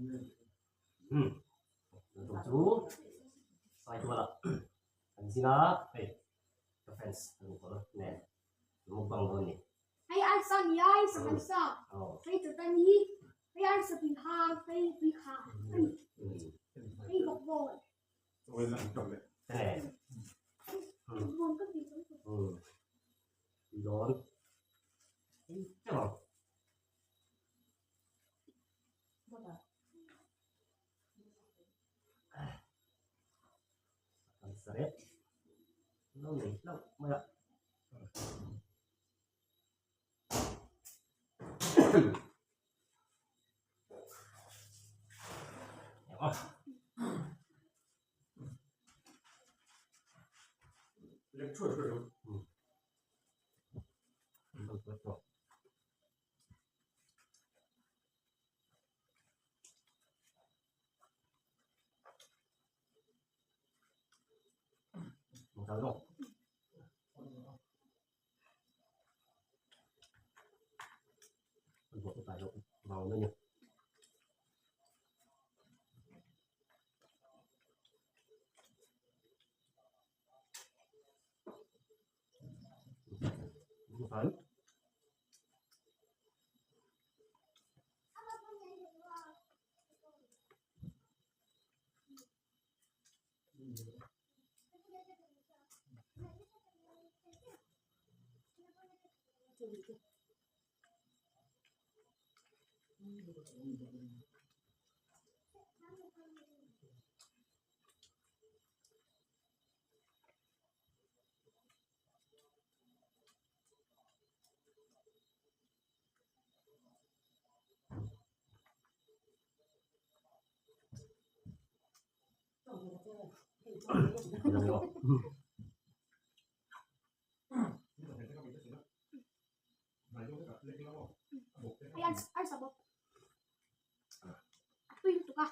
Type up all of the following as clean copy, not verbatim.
Umm tun chu Saituala kan zin a hei ka fans an kawr nen mukbang dawn ni. Hei arsa ni a hei sangha sa hei chawta ni hei arsa tui hang hei tui kha a ni hei bawkbawn. Bawkbawn ka ti Dawn. Kan sarep lo nei hlauh mai a. Hei arsa bawk a tui lutuk a.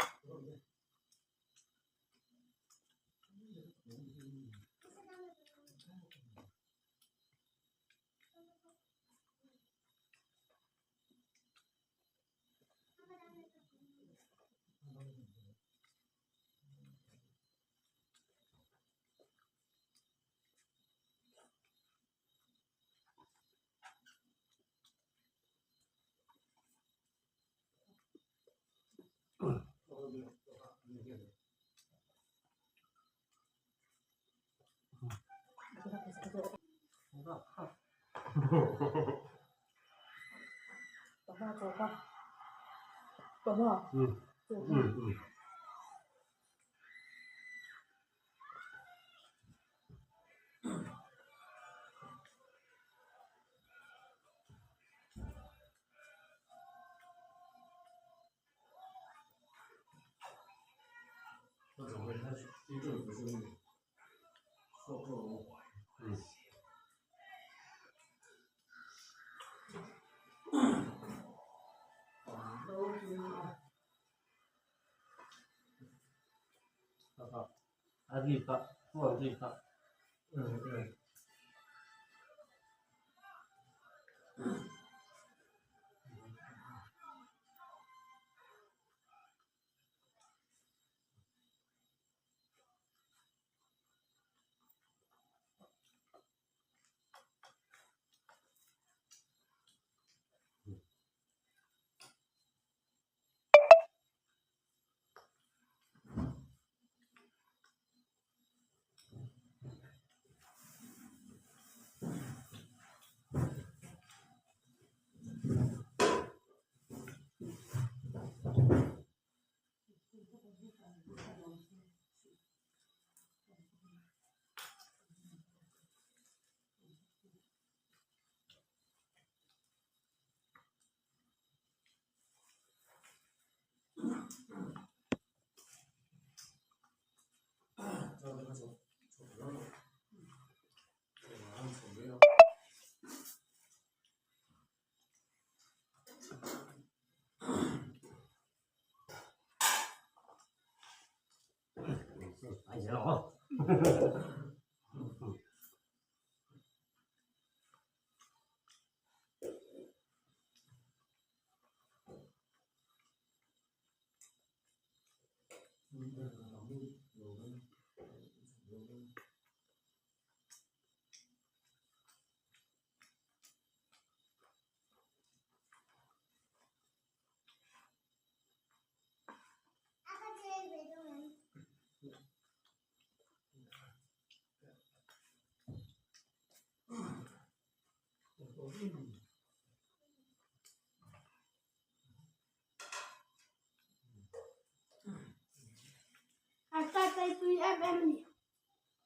Arsa te tui em em a ni.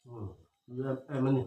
Umm tui em em a ni.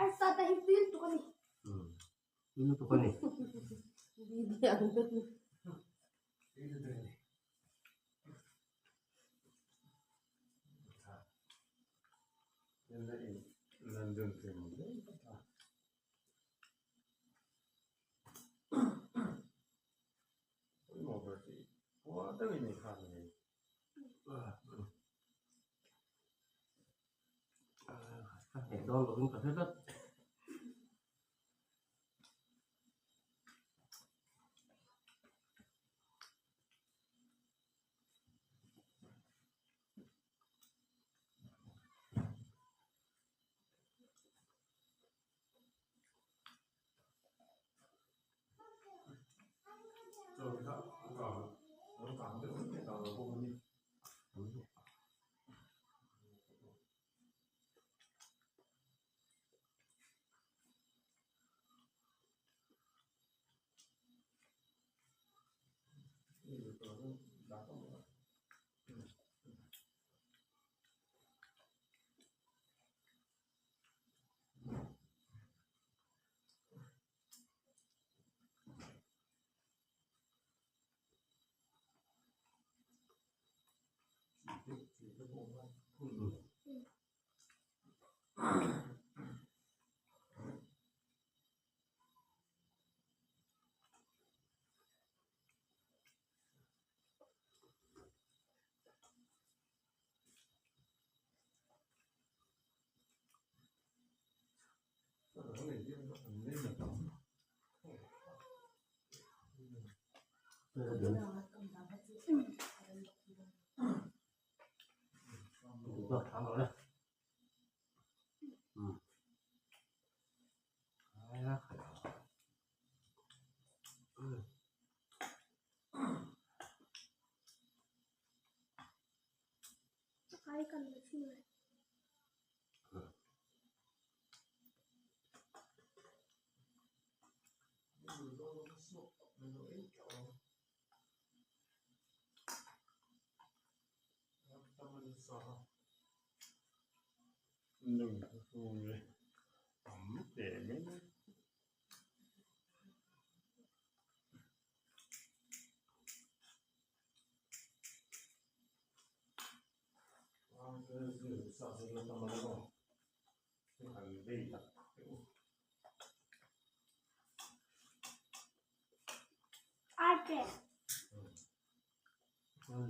Arsa te hi tui lutuk a ni. Tui lutuk a ni. Ka hneh dawn lovin ka hre tlat.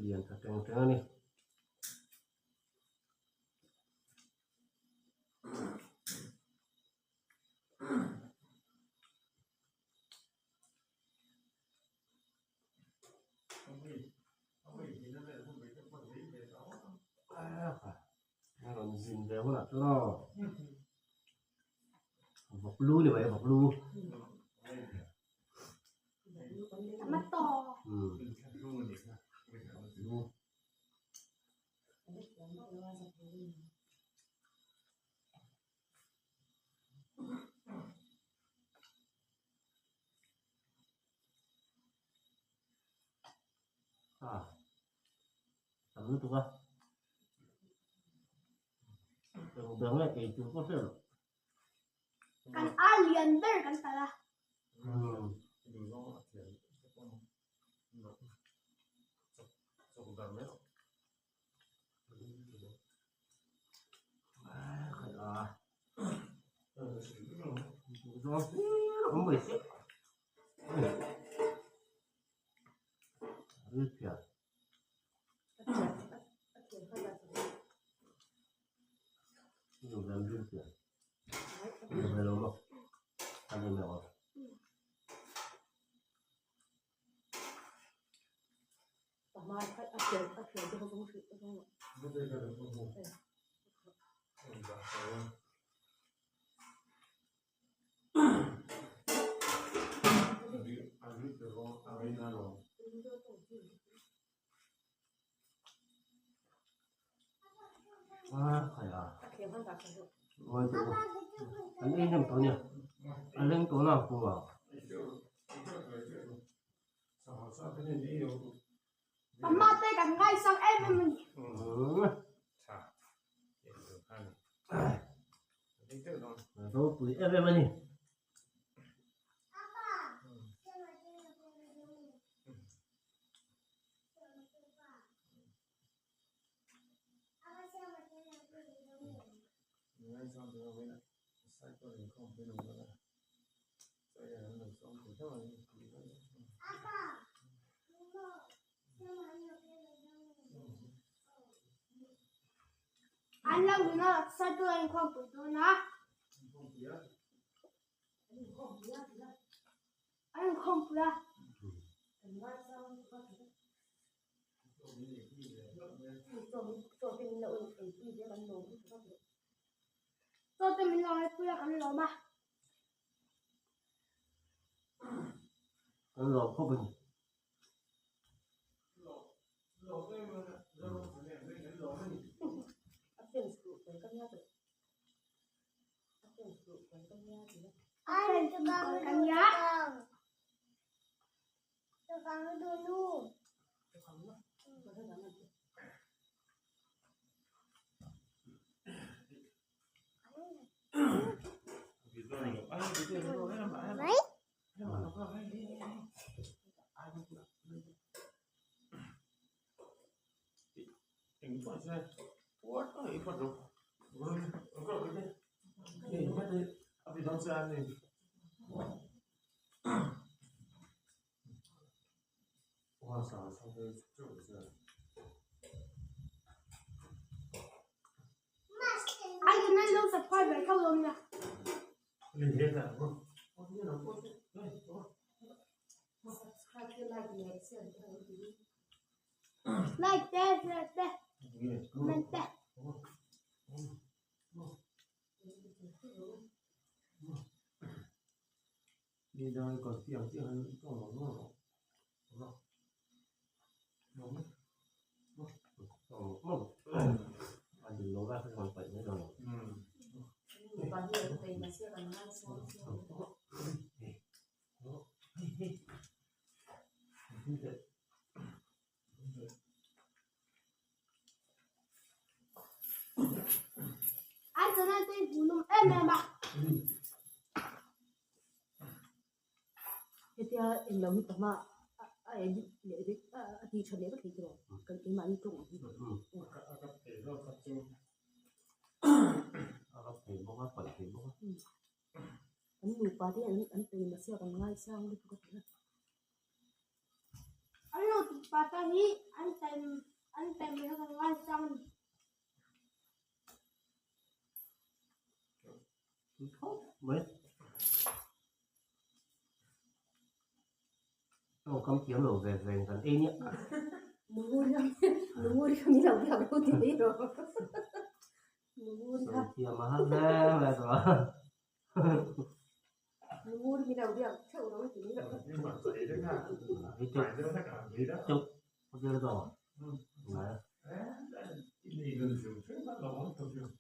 Lian tha teng teng a ni. A rawn zin ve hunah chuan aw vawk lu ni mai vawk lu lu a tam lutuk a eng ber nge ei tur pawh hriat loh. Kan ar lian ber kan talh a. An ei hnem tawh nia a leng tawh na ang kawngah. Pama te kan ngaisang em em a ni. Ropui em em a ni. An lo nun a, cycle a inkhawmpui dawn a. An inkhawmpui a. Chaw te min lo eipui a kan lawm a. Kan lawm khawp a ni. An nun an lo subscribe ve tho dawn nia. Like te, share te, comment te. An channel te hi hmuhnawm em em a. Hetia englo hi tama a edit leh vek a tih tha leh vek thei tawh kan keimahni tawng ang hi. An nupa te hian an taima siak an ngaisang lutuk a ti a. An lo tih pa te hi an taim an taima hian an ngaisang a ni. Tawngkam thiam lo ve ve in kan ei nia. Nunguri kha min lo biak lo ti mai rawh. Nunguri kha. Sawi thiam a har hle mai tawh a. Nunguri min lo biak theuh lo ti mai rawh. Chuk chuk chuk.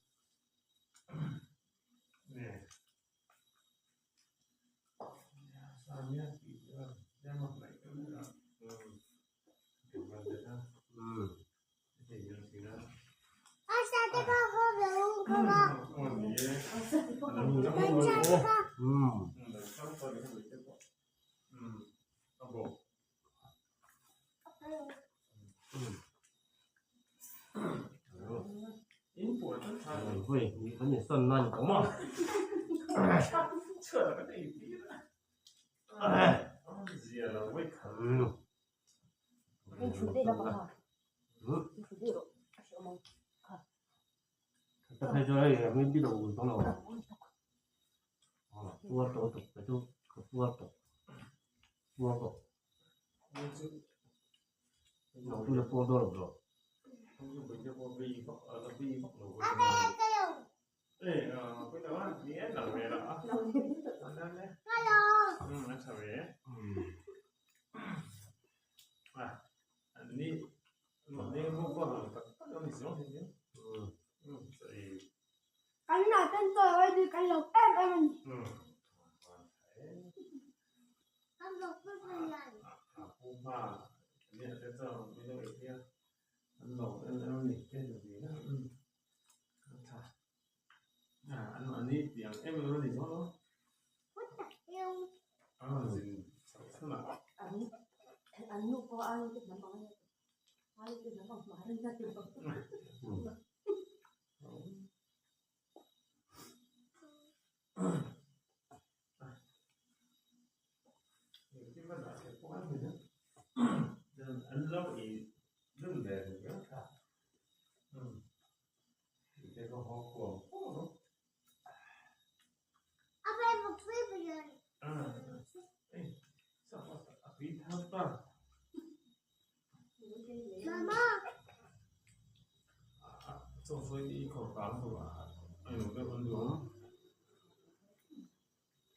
Kan hnah ten chawi awih chu kan lo em em a ni.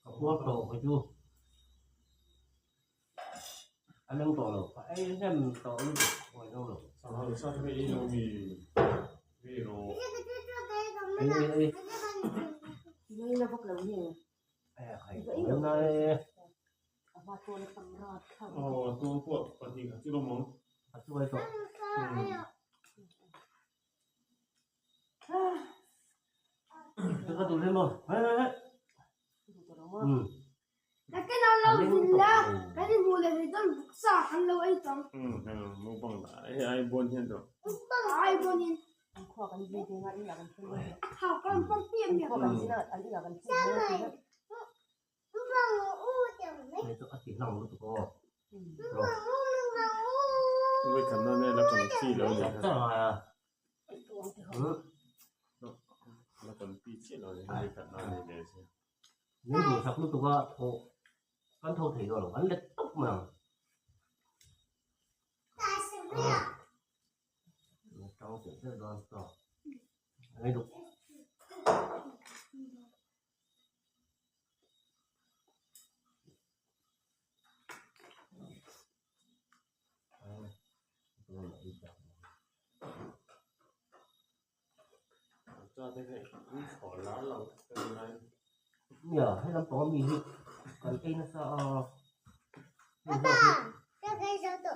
Ka puar tawh ka chu a leng tawh lo ka ei hnem tawh lutuk huai zo lo. Ei ei ei. Min duhsak lutuk a thawh kan tho thei dawn lo kan let tawp mai ang. Tang teh teh dawn tawh. Ngai duk. Nia he lampang ami hi kan ei nasa a hei zawk hi.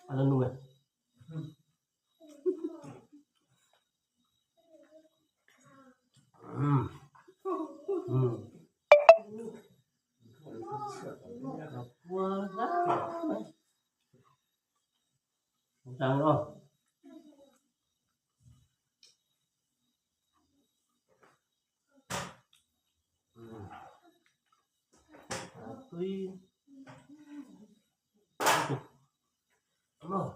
A la nu e. Tang aw. Tui maw.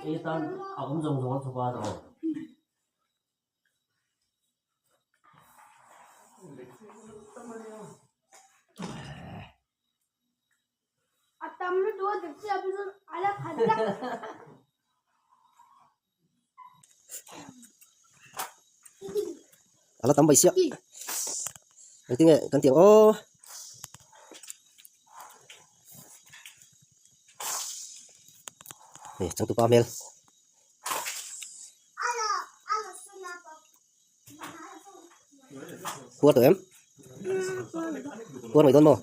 Ei tan a awm zawng zawng an chhawk a tawh. A tam lutuk a dik chiah chu a la khat vek. A la tam bai siah. Engtinge kan tih ang aw. Hei changtupa hmel. Puar tawh em? Puar mai dawn maw?